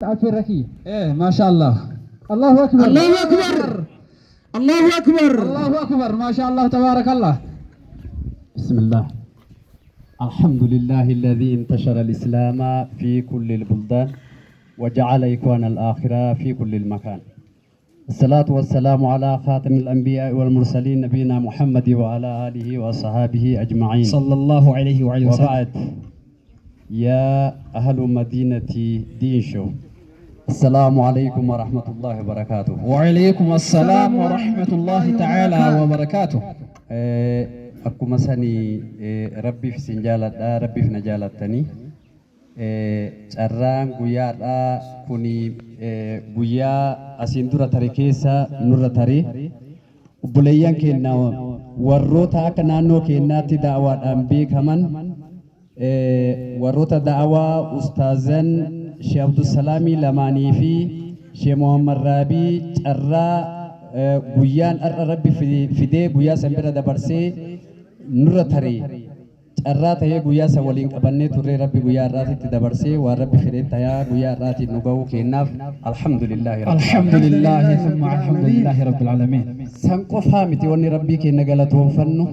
Affeerra kiyya. Maasha Allah. Allahu akbar. Allahu akbar. Allahu akbar. Allahu akbar. Maasha Allah tabaarakallah. بسم الله، الحمد لله الذي انتشر الإسلام في كل البلدان وجعل إخوان الآخرة في كل المكان، الصلاة والسلام على خاتم الأنبياء والمرسلين نبينا محمد وعلى آله وصحابه أجمعين. صلى الله عليه وعلى وسلم. وبعد، يا أهل مدينة دينشو، السلام عليكم ورحمة الله وبركاته. وعليكم السلام ورحمة الله تعالى وبركاته. Akkuma sani rabbiif isin jaaladha, rabbiif na jaalattanii. Carraan guyyaadhaa kuni guyyaa asiin dura tare keessa nurra tare, obboleeyyan keenya warroota akka naannoo keenyaatti da'awaadhaan beekaman, warroota da'awaa ustaazan Sheekh Abdusalaamii lamaanii fi Sheekh Muhammad Raabii, carraa guyyaan har'a rabbi fidee guyyaa san bira dabarsee nurra tare, carraa ta'ee guyyaa san waliin qabannee turree, rabbi guyyaa har'aatitti dabarsee, waan rabbi fedhee tayaa guyyaa har'aatiin nu ga'uu kennaaf alhamdulillaahi rabbil الحمد لله ثم الحمد لله رب العالمين. San qofaa miti wanni rabbii keenya galatoonfannu,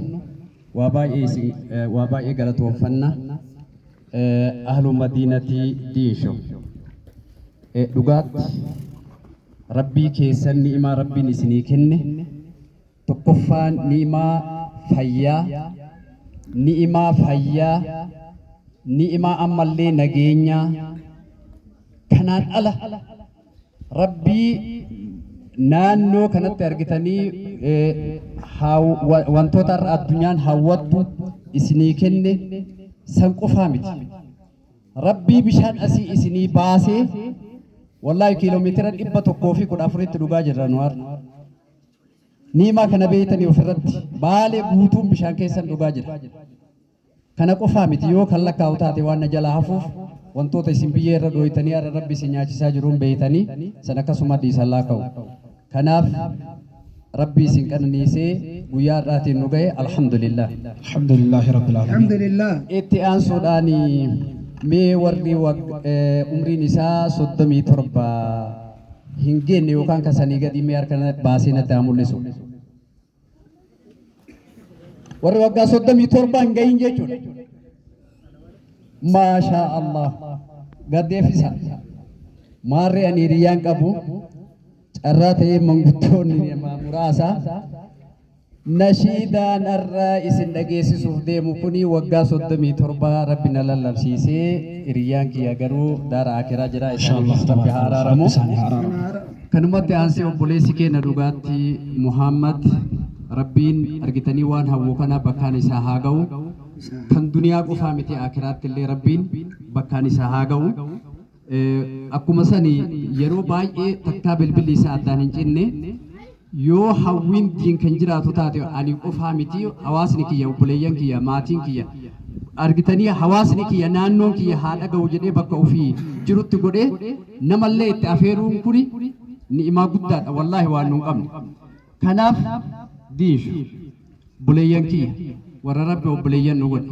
waa baay'ee isin waa baay'ee galatoonfanna. Ahlu madiinatii Diinsho, dhugaatti rabbii keessan ni'imaa rabbiin isinii kenne, tokkoffaan ni'imaa fayyaa, ni'imaa fayyaa, ni'imaa ammallee nageenyaa. Kanaan ala rabbii naannoo kanatti argitanii wantoota har'a addunyaan hawwattu isinii kenne san qofaa miti. Rabbii bishaan asii isinii baasee, wallaahi kiiloomeetira 114tti dhugaa jirra nu har'a. Niimaa kana beeytanii ofirratti Baalee guutuun bishaan keessan dhugaa jira. Kana qofaa miti, yoo kan lakkaa'u taate waan na jalaa hafuuf, wantoota isin biyyee irra dhooytanii har'a rabbi isin nyaachisaa jiruun beeytanii san akkasuma dhiisan laaka'u. Kanaaf rabbi isin qananiisee guyyaa har'aatiin nu ga'e, alhamdulillah. الحمد لله رب العالمين. الحمد لله. Itti aansuudhaan mee warri umriin isaa 37 hin geenne yookaan kasanii gadi mee harka baasee natti haa mul'isu. Warri waggaa 37 hin gahin jechuudha. Maashaa Allah. Gaddeeffisa. Maarree ani hiriyyaan qabu, carraa ta'ee manguddoonni muraasa, nashiidaan har'a isin dhageessisuuf deemu kuni waggaa 37 rabbi na lallabsiisee, hiriyyaan kiyya garuu daara akiraa jira, isaaniifis rabbi haa araaramu. Isaanii haa araaramu. Kanumatti aansee obboleessi keenya dhugaatti Muhammad, rabbiin argitanii waan hawwu kana bakkaan isaa haa ga'u. Kan duniyaa qofaa miti, akiraatti illee rabbiin bakkaan isaa haa ga'u. Akkuma sani yeroo baay'ee takkaa bilbilli isaa addaan hin cinne, yoo hawwiin diin kan jiraatu taate, ani qofaa miti, hawaasni kiyya, obboleeyyan kiyya, maatiin kiyya, argitanii hawaasni kiyya, naannoon kiyya haa dhaga'u jedhee bakka ofii jirutti godhee namallee itti afeeruun kuni ni'imaa guddaadha, wallaahi waan nu hin qabne. Kanaaf Diinshu, obboleeyyan kiyya, warra rabbi obboleeyyan nu godhe,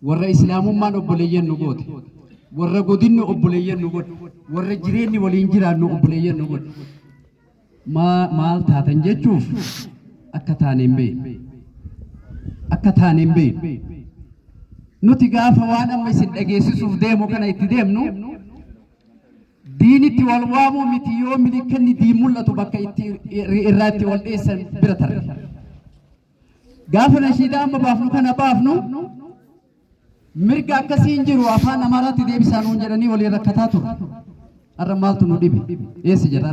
warra islaamummaan obboleeyyan nu goote, warra godinni obboleeyyan nu godhe, warra jireenyi waliin jiraannu obboleeyyan nu godhe, maal taatan jechuuf akka taane hin beekne, akka taane hin beekne. Nuti gaafa waan amma isin dhageessisuuf deemu kana itti deemnu, diinitti wal waamuu miti, yoo milikkanni diin mul'atu bakka itti irraa itti wal dheessan bira tarre. Gaafa nashiidaa amma baafnu kana baafnu, mirga akkasii hin jiru, afaan Amaaraatti deebisaa nuun jedhanii waliin rakkataa ture. Har'a maaltu nu dhibe? Eessa jirra?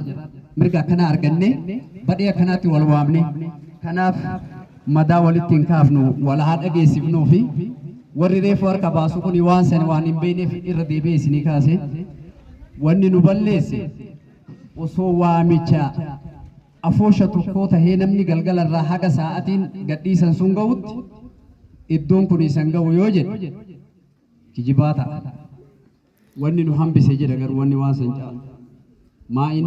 Mirga akkanaa argannee badhee akkanaatti wal waamne. Kanaaf madaa walitti hin kaafnu, wal haa dhageessifnuu fi warri reefu harka baasu kun waan sana waan hin beekneef irra deebi'ee isinii kaase. Wanni nu balleesse, osoo waamicha afoosha tokkoo tahee namni galgala irraa haga sa'aatiin gadhiisan sun ga'utti iddoon kun isan ga'u yoo jedhe kijibaa ta'a. Wanni nu hambise jedha garuu wanni waan san caalu. Maa'in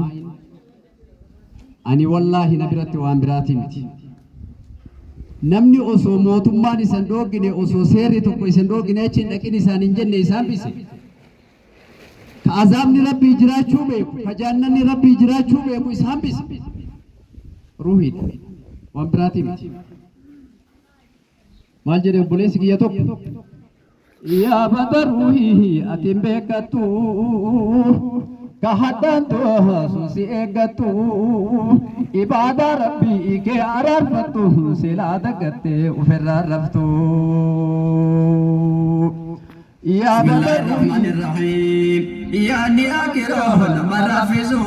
ani wallaahi na biratti waan biraatii miti. Namni osoo mootummaan isan dhoogine, osoo seerri tokko isan dhoogine, achi hin dhaqin isaan hin jenne isaan bise. Ka Ka azaabni Rabbii jiraachuu beeku, ka jaannanni Rabbii jiraachuu beeku isa hambise ruuhiidha. Waan biraatii miti. Maal jedhe obboleessi kiyya tokko? Yaa bada ruuhii ati hin beekattu, ka haddaan sun si eeggattu, ibaadaa Rabbii kee araarfattu, silaa dagattee ofirraa raftu. Yaa بسم bada الله الرحمن ruuhii الرحيم. يا أكره لما رافزو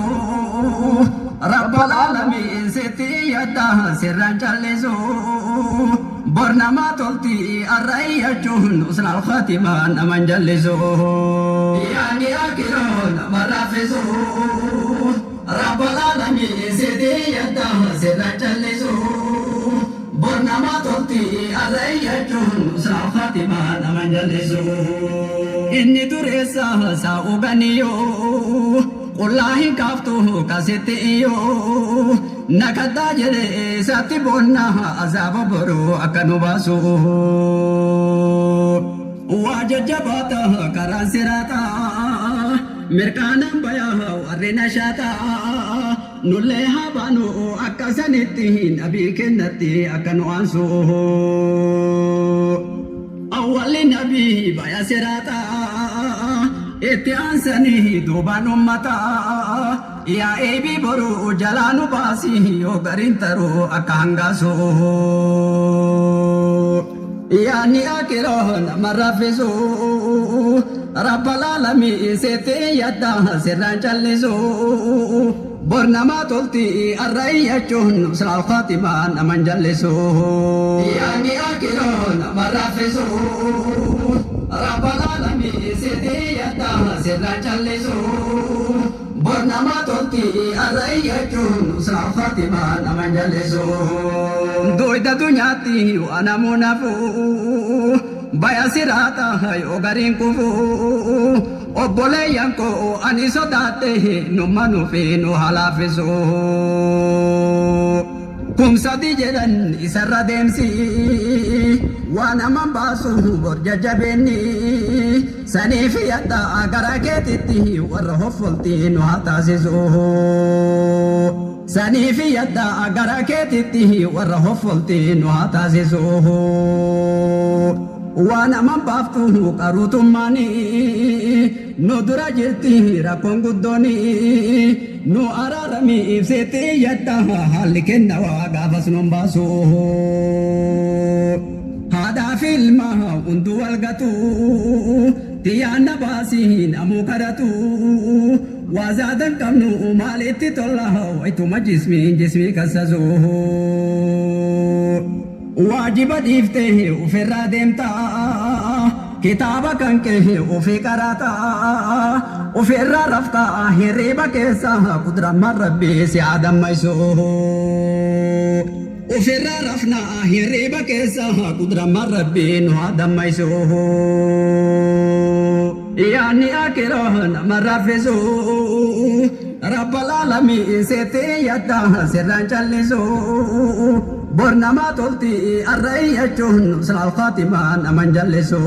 رب العالمين ستي يدا سرا جلسو برنما تلتي الرأي جهن حسن الخاتمة نمن جلسو. يا أكره لما رافزو رب العالمين ستي يدا سرا جلسو برنما تلتي الرأي جهن حسن الخاتمة نمن جلسو. Inni dureessa saa'u ganiyoo qullaa hin kaaftu kasitti iyyoo nakaddaa jedhe isatti boonna azaaba boruu akka nu baasu. Waa jajjabaata karaan siraata mirqaanaan bayaa warri nashaata nullee haa baanu akka sanitti nabii kennatti akka nu aansu. Awwalli nabii baya siraata itti aansanii duubaan ummata yaa eebii boruu jalaa nu baasii yoo gariin taruu akka hangaasu. Yaanni akiroo nama raffisu rabbal aalamiin seetti yadda sirraan callisu bor nama tolti arrayyachuun siraal khaatimaa naman jallisu. Yaanni akiroo nama raffisu rabbal aalamiin seetti yadda sirraan callisu bor nama tolti arrayyachuun siraal khaatimaa naman jallisu. Duyda dunyaatti waan namuu nafu baya siraata yoo gariin kufu obboleeyyan koo ani sodaadhe numma nufi nu halaafisu. Kumsadi jedhan isarra deemsi waan naman baasu bor jajjabeenni saniif yadda gara keetitti warra hoffolti nu haa taasisu. Saniif yadda gara keetitti warra hoffolti nu haa taasisu. Waan naman baaftu qaruutummaani nu dura jirti rakkoon guddooni nu araarami ibseetti yadda haalli kenna waa gaafas nun baasu. Haadhaa fi ilma hunduu wal gatu xiyyaanna baasii namuu kadhatu waa zaadan qabnu maalitti tola wayituma jismiin jismii kassasu. Waajiba dhiiftee ofirraa deemta kitaaba kan kee ofii qaraata ofirraa rafta hirriba keessa kudramaan Rabbii si haa dammaysu. Ofirraa rafna hirriba keessa kudramaan Rabbii nu haa dammaysu. Yaanni akiroo nama raffisu rabbal aalamiin seetti yadda sirraan callisu bor nama tolti arrayyachuun siraal khaatimaa naman jallisu.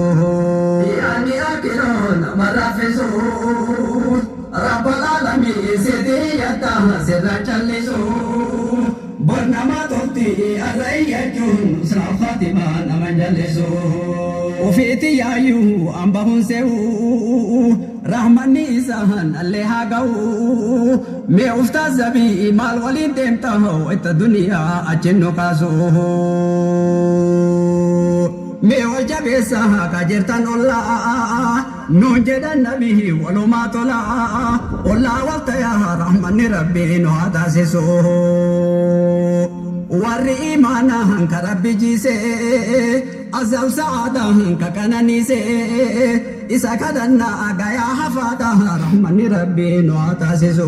Yaanni akiroo nama raffisu rabbal aalamiin seetti yadda sirraan callisu bor nama tolti arrayyachuun siraal khaatimaa naman jallisu. Ofiitti yaayyuu hamba hunse'u rahmanni isaan allee haa ga'u mee uftaa zabii maal waliin deemta itti duniyaa achiin nu kaasu. Mee wal jabeessa ka jirtan ollaa nuun jedhan nabii walumaa tola ollaa wal tayaa rahmanni Rabbii nu haa taasisu. Warri imaanaan ka Rabbi jiise azal sa'aadaan ka qananiise isa kadhannaa gayaa hafaadha rahmanni Rabbii nu haa taasisu.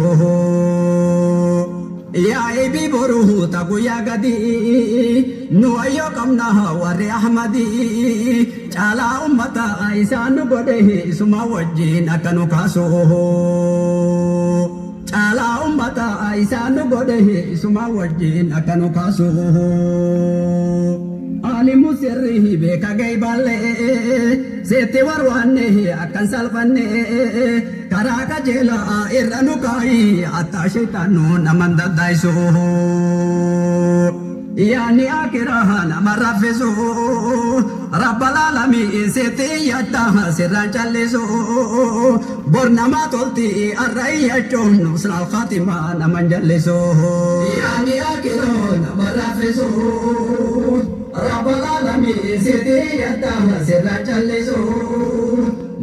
Yaa eebii boruu ta guyyaa gadi nu ayyoo qabna warri Ahmadii caalaa ummata isaan nu godhe isuma wajjin akka nu kaasu. Caalaa ummata isaan nu godhe isuma wajjin akka nu kaasu. Alimu sirri beeka gayballee seetti warwaanne akkan salphanne Karaa qajeelaa irra nu kaa'i hattaa shayxaannu naman daddaayisu. Yaanni akiraa nama raffisu rabbal aalamiin sitti iyyadha sirraan callisu bor nama tolti arra iyyachuun husnal khaatimaa naman jallisu. Yaanni akiraa nama raffisu rabbal aalamiin sitti iyyadha sirraan callisu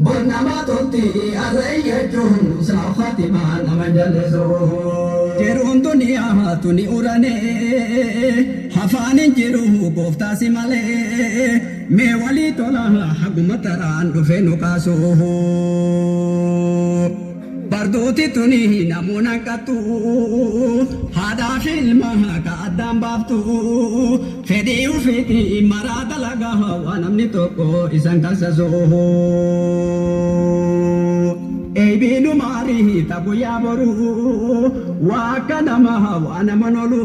bor nama tolti arra iyyachuun husnal khaatimaa naman jallisu. Jiruun duniyaa tuni uranee hafaan hin jiru gooftaa si malee mee walii tola haguma taraan dhufee nu kaasu. Barduuti tuni namoota hanqattu haadhaa fi ilma ka addaan baaftu fedhii ofiitii maraa dalagaa waan namni tokko isan kalsasu. Eebiinu maarii ta guyyaa boruu waa akka nama waa nama nolu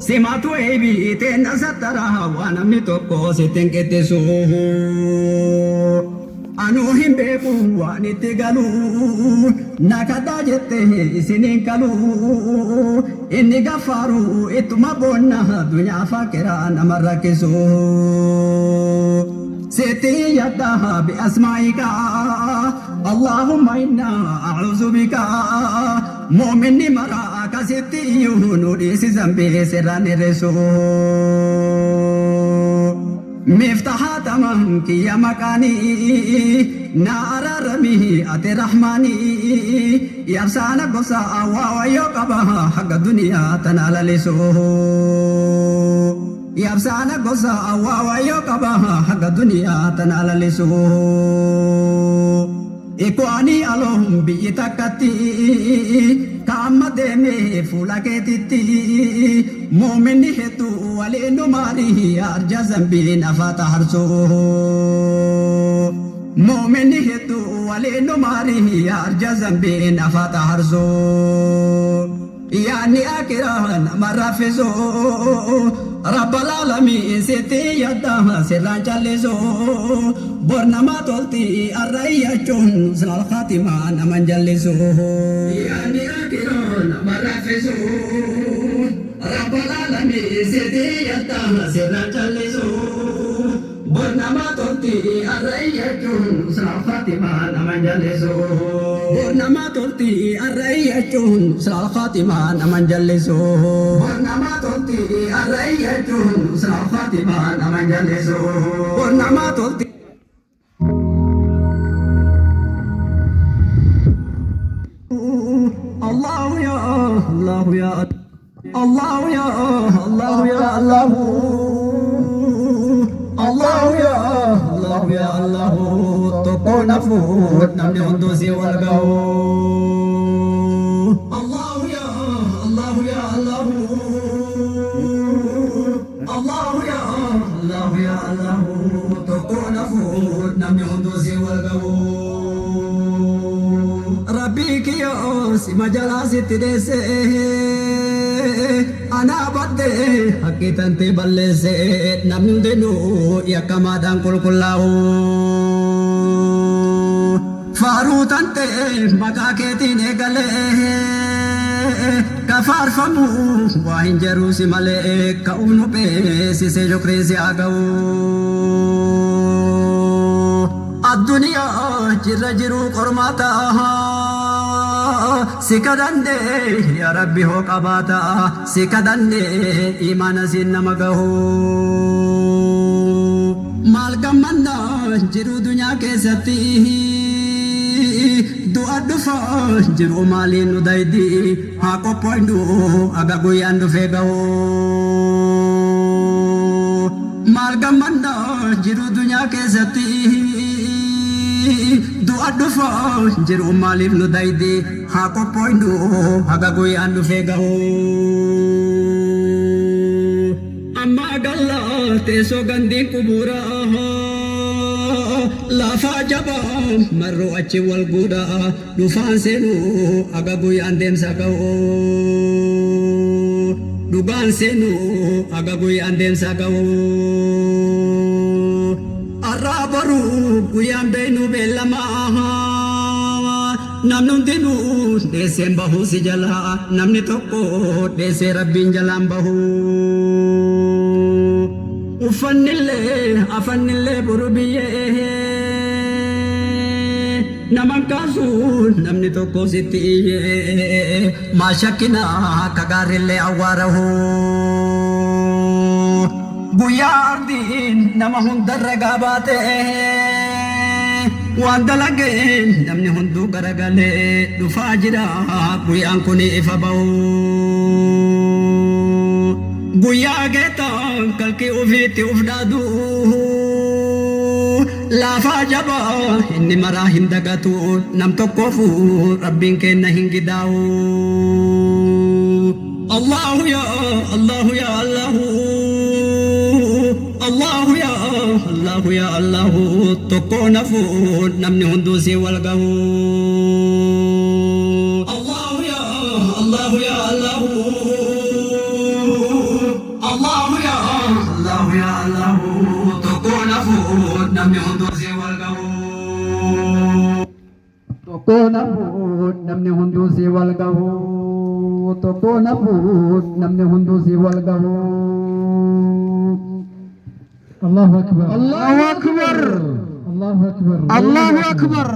simatu eebii teenna sattara waa namni tokko sitti hin qixxisu. Anuu hin beeku waan itti galu na kadhaa jette isiniin kalu inni gaffaaru ittuma boonna dunyaa fakkiraa nama rakkisu. Sitti yaddaa bi'asmaa'ika Allahumma inna a'uuzu bika mu'minni mara akkasitti iyyuu nu dhiisi zambii sirraan hir'isu. Miftaha tamam kiyya maqaanii na araarami ati rahmaanii yabsaana gosa waa wayyoo qaba haga duniyaa tana lalisu. Yabsaana gosa waa wayyoo qaba haga duniyaa tana lalisu. Ikwaanii aloon biyyi takkatti kaama deemee fuula keetitti muuminni hedduu waliin nu maarii arja zambiin afaata harsu. Muuminni hedduu waliin nu maarii arja zambiin afaata harsu. Yaanni akiraa nama raffisu rabbal aalamiin sitti yadda sirraan callisu bor nama tolti arra iyyachuun husnal khaatimaa naman jallisu. Yaanni akiraa nama raffisu rabbal aalamiin sitti yadda sirraan callisu bor nama tolti arra iyyachuun husnal khaatimaa naman jallisu. Bor nama tolti arra iyyachuun husnal khaatimaa naman jallisu. Bor nama tolti arra iyyachuun husnal khaatimaa naman jallisu. Bor nama tolti. الله يا الله يا الله يا الله يا الله الله يا الله يا الله تكون فوت نمني هندوسي والقو الله يا الله يا الله الله يا الله يا الله تكون فوت نمني هندوسي والقو Rabbii kiyyoo si majalaa sitti deesse anaa badde haqqii tantee balleesse namni hundinuu yakkamaadhaan qulqullaa'u. Faaruu tantee maqaa keetiin eegalee kafaarfamu waa hin jedhu si malee ka'uun nu beeksise shukriin si haa ga'u. Addunyaa jirra jiru qormaata si kadhanne yaa Rabbi hoo qabaata si kadhanne imaana siin nama gahu. Maal gammannaa jiru dunyaa keessatti du'a dhufa jiru maaliin nu daydi haa qophoondu aga guyyaan dhufee gahu. Maal gammannaa jiru dunyaa keessatti du'a dhufa jiru maaliif nu daydi haa qophoondu haga guyyaan dhufee gahu. Amma galla teessoo gandiin qubuura lafaa jabaa marroo achi wal guudha dhufaan seenuu aga guyyaan deemsa ga'u. Dhugaan seenuu aga guyyaan deemsa ga'u. Arraa baruu guyyaan beeynu beellamaa. Namni hundinuu dheesseen bahuu si jalaa, namni tokko dheessee Rabbiin jalaan bahuu. Uffannillee afannillee boru biyyee naman kaasuun namni tokko sitti iyyee maa shakkina akka gaarrillee awwaarahu. Guyyaa ardiin nama hundarra gaabaate waan dalageen namni hunduu garagalee dhufaa jira, guyyaan kun ifa ba'u. Guyyaa geetaan kalqii ofiitti uf dhaadu, laafaa jabaa inni maraa hin dagatu, nam tokkoofu Rabbiin kenna hin gidaa'u. Allahu ya Allahu ya Allahu, Allahu ya Allahu ya Allahu, tokko nafu namni hunduu si wal gahu. Allahu ya Allahu ya Allahu, Allahu ya Allahu ya Allahu, tokko nafu namni hunduu si wal gahu. Tokko nafuun namni hunduu si wal gahu. Tokko nafuun namni hunduu si wal gahu. الله أكبر. الله أكبر. الله أكبر. الله أكبر.